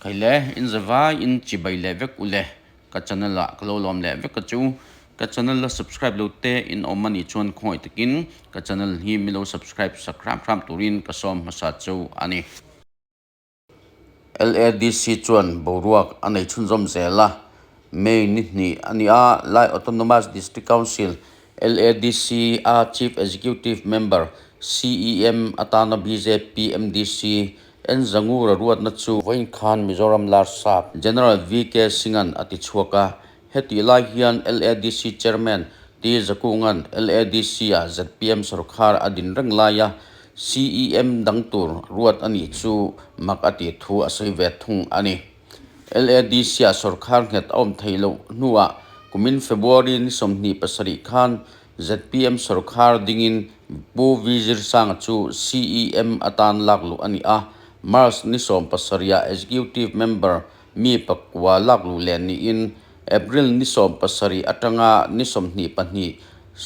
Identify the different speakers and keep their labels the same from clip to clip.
Speaker 1: Khaile in zavai in chibai leh vek ule ka channel ah ka lo lawm leh vek a chu ka channel la subscribe lo te in awm anih chuan khawngaih takin ka channel hi mi lo subscribe sak hram hram turin ka sawm hmasa chu ani. LADC chuan boruak a nei chhunzawm zel a, May ni hnih a ni a, Lai Autonomous District Council, LADC, a Chief Executive Member, CEM, atana bjp MDC N Zangura ruatna chu vawiin khan Mizoram Larsap General VK Singh-a'n a ti chhuak a, hetih lai hian LADC Chairman T Zakunga'n LADC-ah zpm sorkar a din reng laia CEM dang tur ruat a nih chu mak a tih thu a sawi ve thung a ni. LADC-ah sorkar nghet a awm theih loh hnuah kumin February ni 27 khan zpm sorkar dingin Pu V Zirsanga chu CEM atan lak luh a ni a, March ni 17 ah Executive Member mi pakua lak luh leh niin April ni 17 atanga ni 22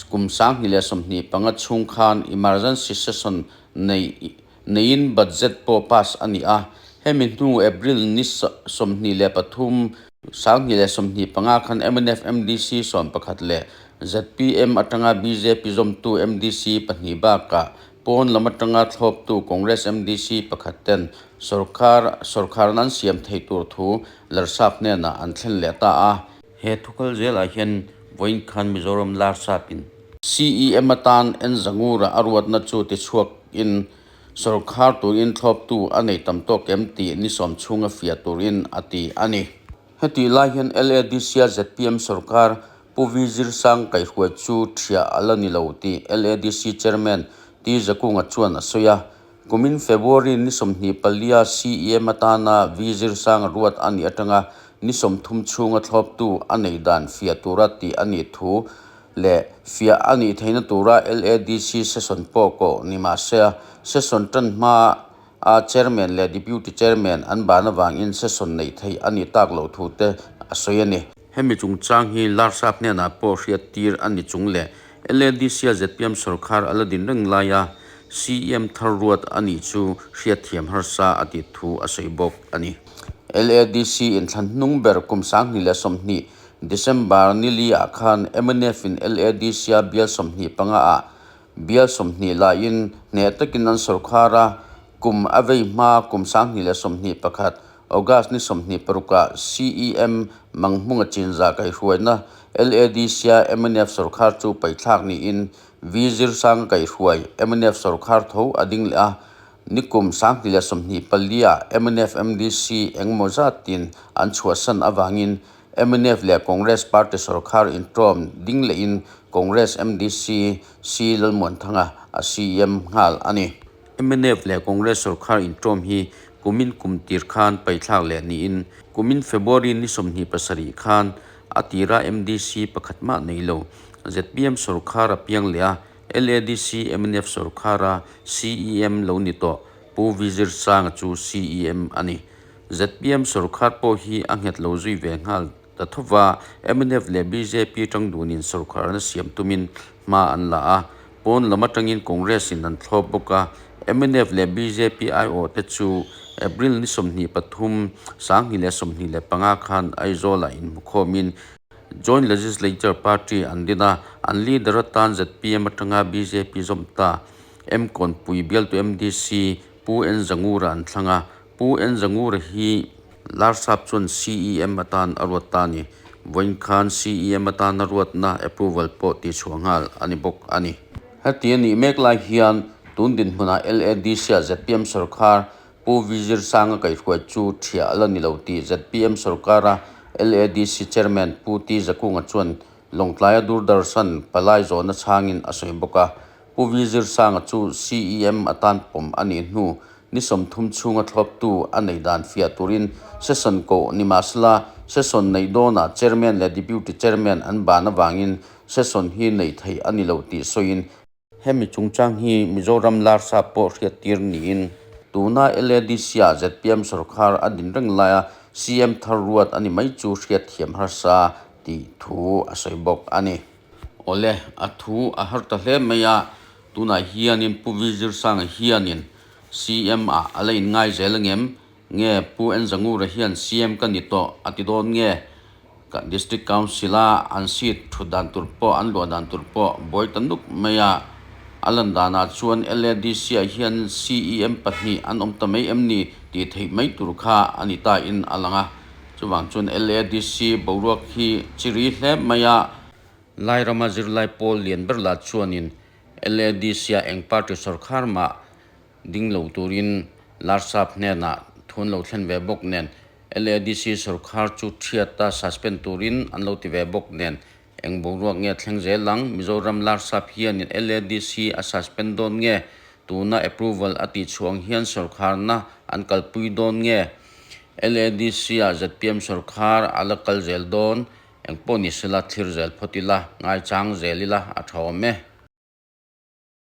Speaker 1: kum 2025 chhung khan Emergency Session nei neiin Budget pawh pass a ni a, hemi hnu April ni 23, 2025 khan mnf MDC 11 leh zpm atanga bjp zawmtu MDC pahnih bakah pawn lam atanga thlawptu Congress MDC pakhat ten sorkar sorkarna an siam thei tur thu Larsap hnenah an thlen leh ta a. He thukal zelah hian vawiin khan Mizoram Larsapin CEM atan en Zangura a ruatna chu tichhuakin sorkar turin thlawptu a nei tam tawk em tih ni sawm chhunga fiah turin a ti a ni. Hetih lai hian LADC-a zpm sorkar Pu V Zirsang kaihhruai chu thiah a la ni lo tih LADC Chairman T Zakunga chuan a sawi a. Kumin February ni 24-a CEM atana V Zirsanga ruat a nih atanga ni 30 chhunga thlawptu a neih dan fiah tura tih a nih thu leh fiah a nih theihna tura LADC session pawh kawh ni mah se session tan hma a Chairman leh Deputy Chairman an ban avangin session neih theih a nih tak loh thu te a sawi a ni. Hemi chungchang hi Larsap hnenah pawh hriat tir a ni chung leh LADC-a zpm sorkar a la din reng laia CEM thar ruat a nih chu hriatthiam harsa a tih thu a sawi bawk a ni. LADC inthlan hnung ber kum 2020 December ni li ah khan mnf in LADC-a bial 25 ah bial 20 laiin hneh takin an sorkar a, kum a vei hma kum 2021 August ni 26 ah CEM Manghmunga Chinzah kaihhruaina LADC-a mnf sorkar chu paithlak niin V Zirsanga kaihhruai mnf sorkar tho a ding leh a, nikum 2024 ah mnf MDC engemaw zatin an chhuahsan avangin Mnf leh Congress party sorkar intawm ding lehin Congress MDC C Lalmuanthanga a CEM nghal a ni. Mnf leh Congress sorkar intawm hi kumin kum tir khan paithlak leh niin kumin February ni 27 khan a tira MDC pakhat mah nei lo. Zpm sorkar a piang leh a, LADC mnf sorkara CEM lo ni tawh Pu Vizirsanga chu CEM a ni. Zpm sorkar pawh hi a nghet lo zui ve nghal ta tho va, mnf leh bjp tang dunin sorkarna siam tumin hma an la a, pawn lam atangin Congress in an thlawp bawk a, mnf leh bjp aiawh te chu April ni 23, 2025 khan Aizawl-ah inhmukhawmin Joint Legislature Party an din a, an leader atan zpm atanga bjp zawm ta M Kawnpui bialtu MDC Pu N Zangura an thlang a, Pu N Zangura hi Larsap chuan CEM atan a ruat ta a ni. Vawiin khan CEM atana ruatna approval pawh tihchhuah nghal a ni bawk a ni. Heti a nih mek lai hian tun dinhmunah LADC-ah zpm sorkar Pu V Zirsanga kaihhruai chu thiah a la ni lo tih zpm sorkara LADC Chairman Pu T Zakunga chuan Lawngtlaia Doordarshan palai zawhna chhangin a sawi bawk a. Pu V Zirsanga chu CEM atan pawm a nih hnu ni 30 chhunga thlawptu a neih dan fiah turin session koh ni mahsela session neih dawnah Chairman leh Deputy Chairman an ban avangin session hi neih theih a ni lo tih sawiin hemi chungchang hi Mizoram Larsa pawh hriattir niin tuna LADC-ah zpm sorkar a din reng laia CM thar ruat a ni mai chu hriatthiam harsa tih thu a sawi bawk a ni. Awle, a thu a har ta hle mai a, tunah hianin Pu Vizirsanga hianin CM ah a la inngai zel angem? Nge Pu Enzangura hian CM ka ni tawh a ti dawn nge? Kan District Council a an seat thut dan tur pawh an luah dan tur pawh buai ta nuk mai a. A lan danah chuan LADC ah hian CEM pahnih an awm ta mai em ni tih theih mai tur kha a ni ta in a lang a. Chuvang chuan LADC boruak hi chi ri hle mai a. Lairama zirlai pawl lian ber lah chuanin LADC ah eng party sawrkhar mah ding lo turin Larsap hnenah thu an lo thlen ve bawk nen LADC sawrkhar chu thiata suspend turin an lo ti ve bawk nen eng boruak nge thleng zel ang? Mizoram Larsap hianin LADC a suspend dawn nge? Tuna approval a tih chhuah ang hian sawrkharna an kalpui dawn nge? LADC ah zpm sawrkhar a la kal zel dawn? Engpawh ni sela thlir zel phawt ila, ngaichang zel ila a tha awm e.